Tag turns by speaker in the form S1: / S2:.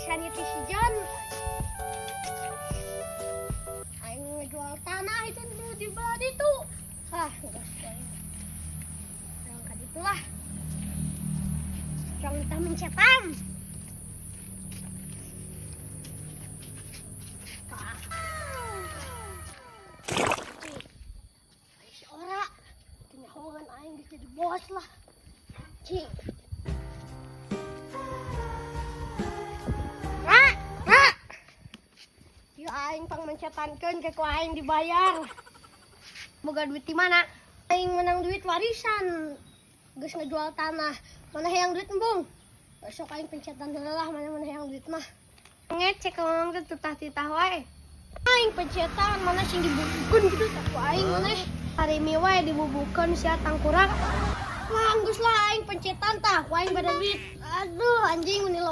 S1: Warisan itu si John. Aing ngejual tanah itu dulu di belah itu. Ah, geus aing. Yang ka ditu lah. Cong kita mencetan. Tah. Ai si Ora. Teu nyahoan aing geus jadi bos lah. Cing. Ra, ra. Ieu aing pang mencetankeun ke ku aing dibayar. Boga duit di mana? Aing menang duit warisan. Geus ngejual tanah. Mana hayang duit embung? Besok aing pencetan heula lah, mana mana hayang duit mah.
S2: Ngecek ngomong teh tutah-titah wae.
S1: Aing pencetan mana sing dibubukeun gitu tah ku aing mana.
S2: Harimi wae dibubukeun sia tangkurak.
S1: Lah, geus lah aing pencetan tah ku aing bada duit. Aduh, anjing, meni.